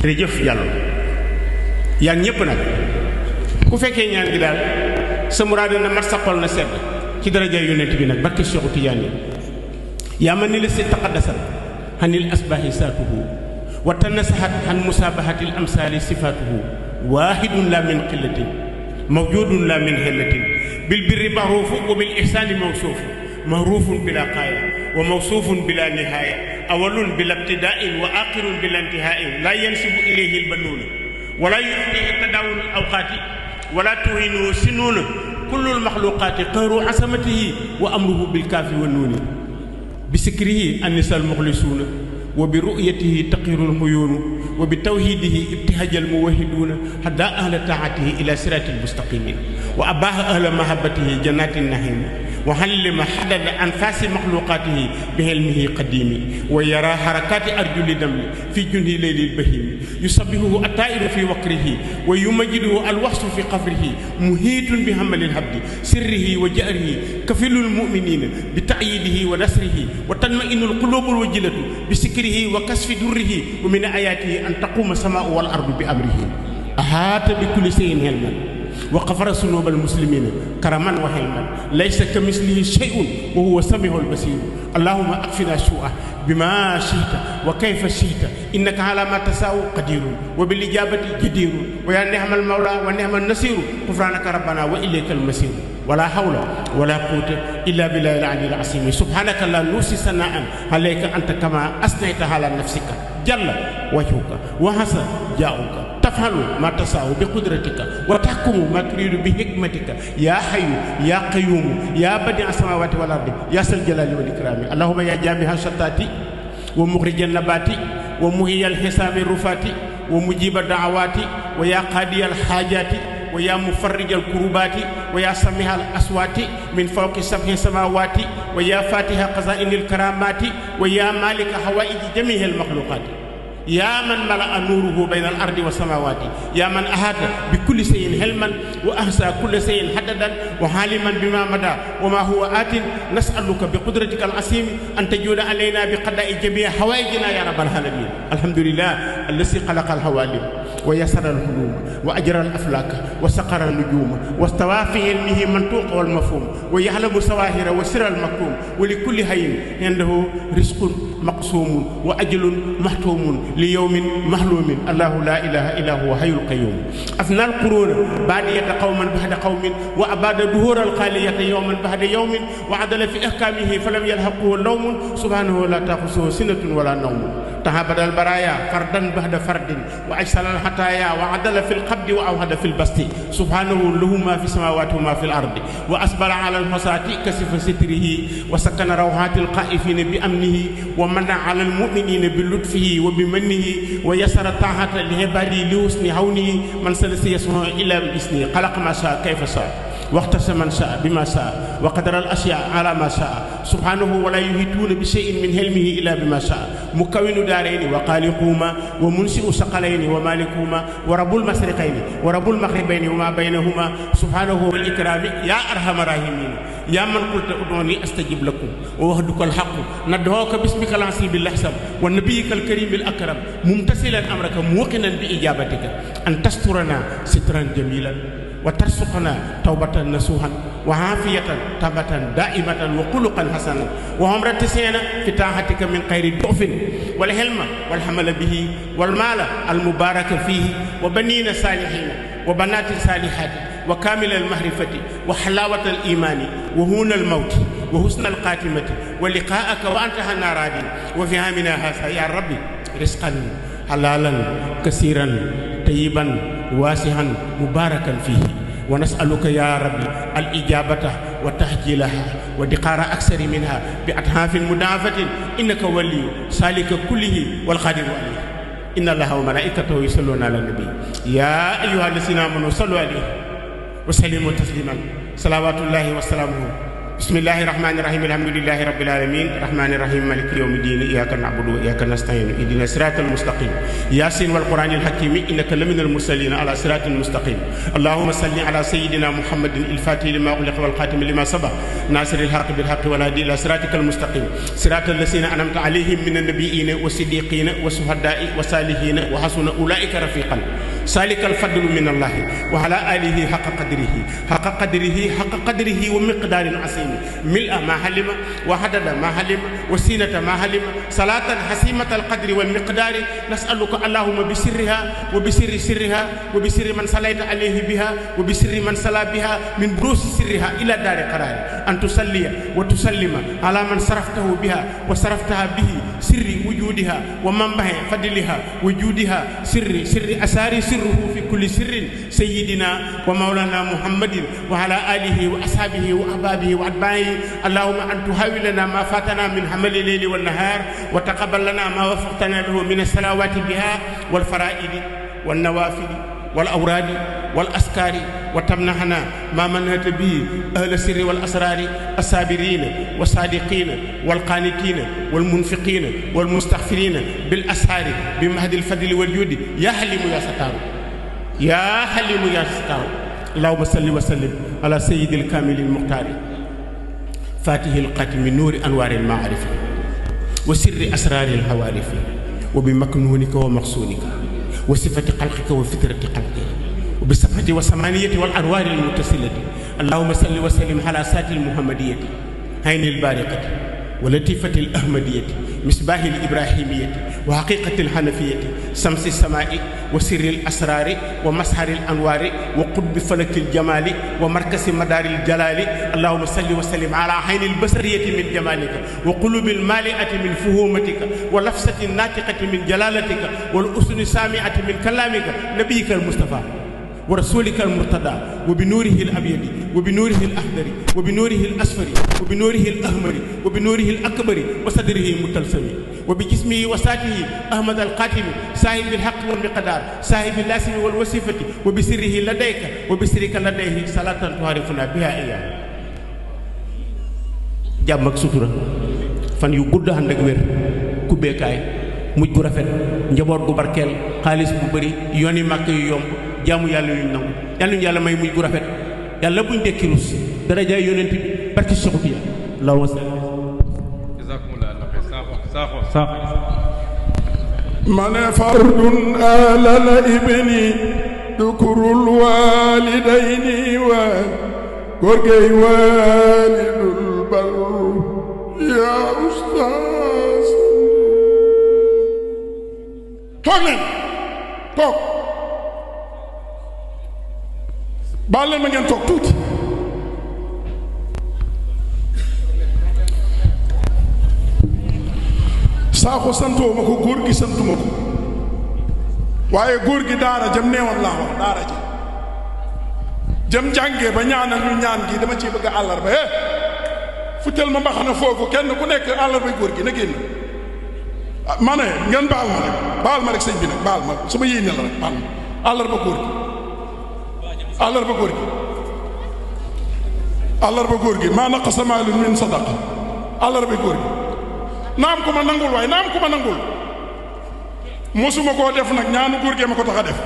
jërëjëf Diallo yaa ñëpp nag ku fekkee ñaan gi daal sa muraad na mat sa xol na sedd ci daraja yonent bi nag barke Cheikh Tidiane yaa man ni la si taqaddasat hanil asbahi saatuhu wa tanasahat han musabahatil amsali sifatuhu waahidun la min qillatin mawjudun la min hillatin bil birri ma'rufu wa bil ihsani mawsuuf ma'rufun bila qaaya wa mawsuufun bila nihaaya awalun bila ibtida'in wa aaxirun bila intiha'in la yansibu ilayhi al-banuun wala yu'tihi tadawul al-awqaati wala tuhinu sinuun kullu al-maxluqaati qahru asamatihi wa amruhu bil kaafi wa nuuni bi sikrihi annisa al-muxlisuuna wa bi ru'yatihi taqiru al-huyuun wa bi tawhiidihi ibtihaja al-muwahhiduuna haddaa ahla taa'atihi ila siraatil mustaqiim wa abaaha ahla mahabbatihi jannaati na'iim وحلم حدد أنفاس مخلوقاته بعلمه قديم ويرى حركات أرجل دم في جنه ليل البهيم يصبحه الطائر في وقره ويمجده الوحش في قفره مهيت بحمل الحبد سره وجأره كفيل المؤمنين بتأييده ونصره وتطمئن القلوب الوجلة بسكره وكشف دره ومن آياته أن تقوم السماء والأرض بأمره أحاط بكل شيء علما وغفر ذنوب المسلمين كرما وحلما ليس كمثله شيء وهو السميع البصير اللهم اكفنا سوءه بما شئت وكيف شئت انك على ما تشاء قدير وبالاجابه جدير ويا نعم المولى ونعم النصير غفرانك ربنا واليك المصير ولا حول ولا قوه الا بالله العلي العظيم سبحانك لا نحصي ثناء عليك انت كما اثنيت على نفسك جل وجهك وحسن جاؤك تفعل ما تشاء بقدرتك وتحكم ما تريد بحكمتك يا حي يا قيوم يا بديع السماوات والارض يا ذا الجلال والاكرام اللهم يا جامع الشتات ومخرج النبات ومحيي الحسام الرفات ومجيب الدعوات ويا قاضي الحاجات ويا مفرج الكروبات ويا سميع الأصوات من فوق سبع سماوات ويا فاتح خزائن الكرامات ويا مالك حوائج جميع المخلوقات يا من ملأ نوره بين الأرض والسماوات يا من أحاط بكل شيء علما وأحصى كل شيء حددا وعالما بما مدى وما هو آت نسألك بقدرتك العظيم أن تجود علينا بقضاء جميع حوائجنا يا رب العالمين الحمد لله الذي خلق الحوادث ويسر الهلوم وأجرى الأفلاك وسقر النجوم واستوى في علمه منطوق والمفهوم ويعلم سواهر وسر المكتوم ولكل حي عنده رزق مقسوم وأجل محتوم ليوم محلوم الله لا إله إلا هو حي القيوم أفنى القرون بادية قوما بعد قوم وأباد دهور الخالية يوما بعد يوم وعدل في إحكامه فلم يلحقه اللوم سبحانه لا تأخذه سنة ولا نوم تهابد البرايا فردا بعد فرد وأجسل الحطايا وعدل في القبض وأوهد في البسط سبحانه له ما في السماوات وما في الأرض وأسبل على الفساد كسف ستره وسكن روحات القائفين بأمنه ومنع على المؤمنين بلطفه وبمنه ويسر الطاعة لعباده لحسن هونه من سلسل يسمع إلا بإذنه خلق ما شاء كيف شاء واختص من شاء بما شاء وقدر الأشياء على ما شاء سبحانه ولا يحيطون بشيء من علمه إلا بما شاء مكون دارين وخالقهما ومنشئ ثقلين ومالكهما ورب المشرقين ورب المغربين وما بينهما سبحانه والإكرام يا أرحم الراحمين يا من قلت ادعوني أستجب لكم ووعدك الحق ندعوك باسمك العظيم الأحسن ونبيك الكريم الأكرم ممتثلا أمرك موقنا بإجابتك أن تسترنا سترا جميلا وترزقنا توبة نصوحا وعافية توبة دائمة وخلقا حسنا وعمرة سنة في طاعتك من خير ضعف والحلم والحمل به والمال المبارك فيه وبنين صالحين وبنات صالحات وكامل المعرفة وحلاوة الإيمان وهون الموت وحسن الخاتمة ولقاءك وأنت هنا راضي وفي عامنا هذا يا ربي رزقا حلالا كثيرا طيبا واسعا مباركا فيه ونسألك يا ربي الإجابة وتحجيلها ودقار أكثر منها بأتحاف مضاعفة إنك ولي سالك كله والقادر عليه إن الله وملائكته يصلون على النبي يا أيها الذين آمنوا صلوا عليه وسلموا تسليما صلوات الله وسلامه بسم الله الرحمن الرحيم الحمد لله رب العالمين الرحمن الرحيم مالك يوم الدين إياك نعبد وإياك نستعين اهدنا الصراط المستقيم ياسين والقرآن الحكيم إنك لمن المرسلين على صراط مستقيم اللهم صل على سيدنا محمد الفاتح لما أغلق والخاتم لما سبق ناصر الحق بالحق والهادي إلى صراطك المستقيم صراط الذين أنعمت عليهم من النبيين والصديقين والشهداء والصالحين وحسن أولئك رفيقا ذلك الفضل من الله وعلى آله حق قدره ومقدار عظيم ملء ما حلم وحدد ما حلم وسينة ما حلم صلاة حسيمة القدر والمقدار نسألك اللهم بسرها وبسر سرها وبسر من صليت عليه بها وبسر من صلى بها من بروس سرها إلى دار قرار أن تصلي وتسلم على من صرفته بها وصرفتها به سر وجودها ومنبع فضلها وجودها سر أسار سره في كل سر سيدنا ومولانا محمد وعلى آله وأصحابه وأحبابه وأتباعه اللهم أن تهاول لنا ما فاتنا من حمل الليل والنهار وتقبل لنا ما وفقتنا له من الصلوات بها والفرائض والنوافل والأوراد والأذكار وتمنحنا ما منهت به أهل السر والأسرار الصابرين والصادقين والقانتين والمنفقين والمستغفرين بالأسحار بمهد الفضل والجود يا حليم يا ستار يا حليم يا ستار اللهم صل وسلم على سيد الكامل المختار فاتح القاتم نور أنوار المعارف وسر أسرار الحوارف وبمكنونك ومقصونك وصفة خلقك وفطرة خلقك وبصفة وثمانية والأنوار المتصلة اللهم صل وسلم على سات المحمدية عين البارقة ولطيفة الأحمدية مصباح الإبراهيمية وحقيقة الحنفية شمس السماء وسر الأسرار ومسحر الأنوار وقطب فلك الجمال ومركز مدار الجلال اللهم صل وسلم على عين البصرية من جمالك وقلوب المالئة من فهومتك ولفظة الناطقة من جلالتك والأذن السامعة من كلامك نبيك المصطفى ورسولك المرتضى وبنوره الأبيض وبنوره الأخضر وبنوره الأصفر وبنوره الأحمر وبنوره الأكبر وصدره المتلسم وبجسمه وساته أحمد القاتم صاحب الحق والمقدار صاحب اللاسم والوصفة وبسره لديك وبسرك لديه صلاة تعرفنا بها إياه جامك سطورة fan yu gudd ànd ak wér ku beekaay mujj gu rafet njaboot gu barkeel xaalis bu bëri yooni màkk yu yomb jaamu yàlla yu nangu yàlla ñu yàlla may mujj gu rafet yàlla buñ dekki rus darajaay yonent bi barki Cheikh Tidiane allahumma salli jazakumullah saxo من فرد آل ابني ذكر الوالدين وقرقي والد البر يا أستاذ توقن توق بالله ما توق توتي saako santoo ma ko góor gi santu ma ko waaye góor gi daara jëm neewoon laa wax daara ji jëm jàngee ba ñaanal ñu ñaan gi dama ciy bëgg a àllarba futel ma mbaxana foofu kenn ku nekk àllarbay góor gi na génn ma ne ngeen baal ma rek sëñ bi nag baal ma su ma yéene la rek baal ma àllarba góor gi àllarba góor gi maa naqasa maalun min sadaqa àllarba góor gi naam ko ma nangul waaye naam ko ma nangul mosuma koo def nag ñaanu góor gee ma ko tax a def